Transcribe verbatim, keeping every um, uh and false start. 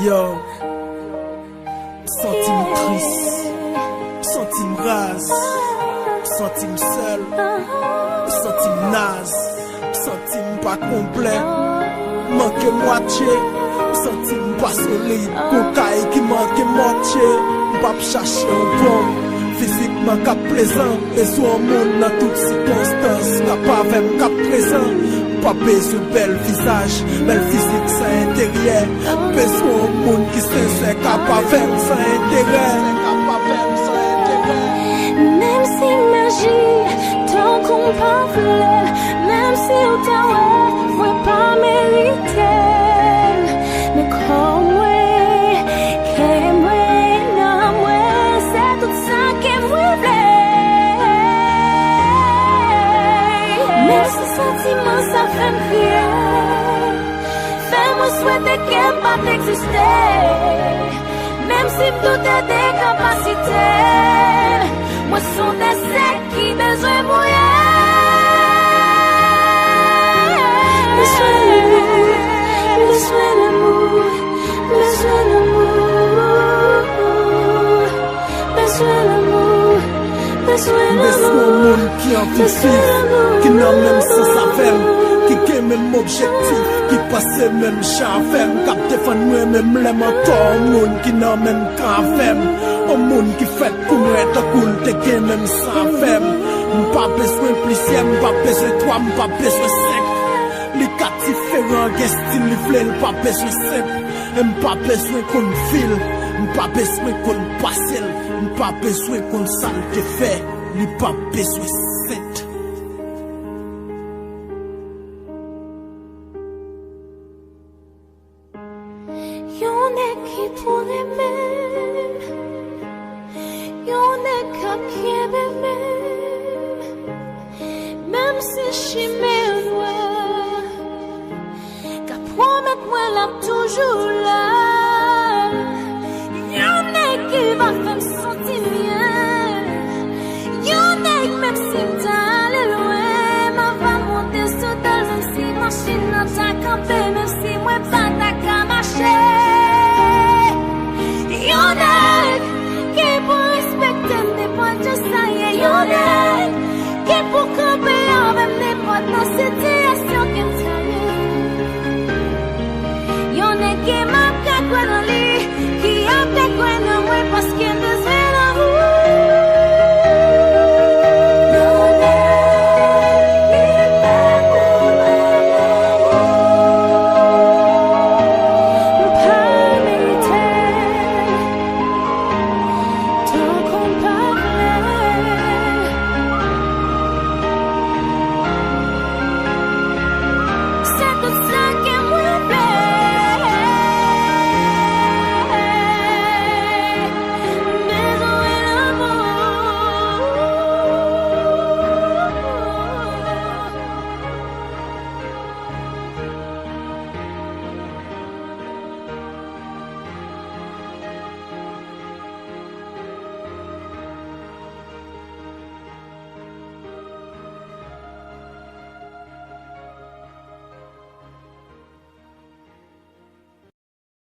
Yo, m santi m tris, m santi m raz, m santi m sèl, m santi m naz, m santi m pa konplè, m manke mwatye, m santi m pa solid, gon kay ki manke mwatye, m p ap chache yon ponp. Fizikman k ap plezan, bezwen yon moun nan tout sikonstans k ap avè m k ap prezan. M pa bezwen bèl vizaj, bèl fizik san enteryè. M bezwen yon moun ki sensè k ap avè m san enterè. Menm si m aji tankou m pa vle l, menm si w ta wè mwen pa merite l, men kò mwen, kè mwen, nanm mwen, se tout sa ke mwen vle. Menm si santiman sa fè m kriye, fè mwen swete ke m pa t egziste. Menm si m doute de kapasite l, mwen se yon de sèk ki bezwen mouye. Bezwen lanmou, bezwen lanmou, bezwen lanmou, bezwen lanmou, bezwen M bezwen yon lanmou. Moun ki anvi viv, ki nan menm sans avè m, ki gen menm objektif, ki panse menm jan avè m, k ap defann mwen menm lè m antò. Yon moun ki nan menm kan avè m, yon moun ki fèt pou mwen tankou l te gen menm san avè m. M pa bezwen plizyè, m pa bezwen twa, m pa bezwen senk. Li ka diferan, gen stil li vle, l pa bezwen senp. E m pa bezwen konn fi l, m pa bezwen konn pase l, m pa bezwen konn sa l te fè, li p ap bezwen sent. Yon nèg ki pou renmen m, yon nèg k ap kenbe men m, menm si chimen an nwè, k ap pwomèt mwen l ap toujou la.